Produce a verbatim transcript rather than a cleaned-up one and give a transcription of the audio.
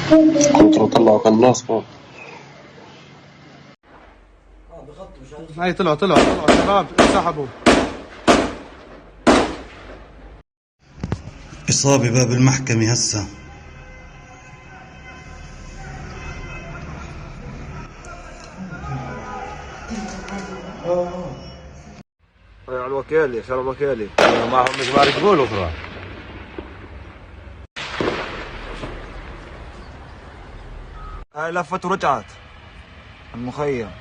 كنت بطلع قناص فوق. هاي طلعوا، طلعوا، طلعوا، شباب، انسحبوا. إصابة باب المحكمة هسه. هاي على الوكالة، شرف وكالة. معهم مش مارق قول أخرى. هاي لفت ورجعت. المخيم.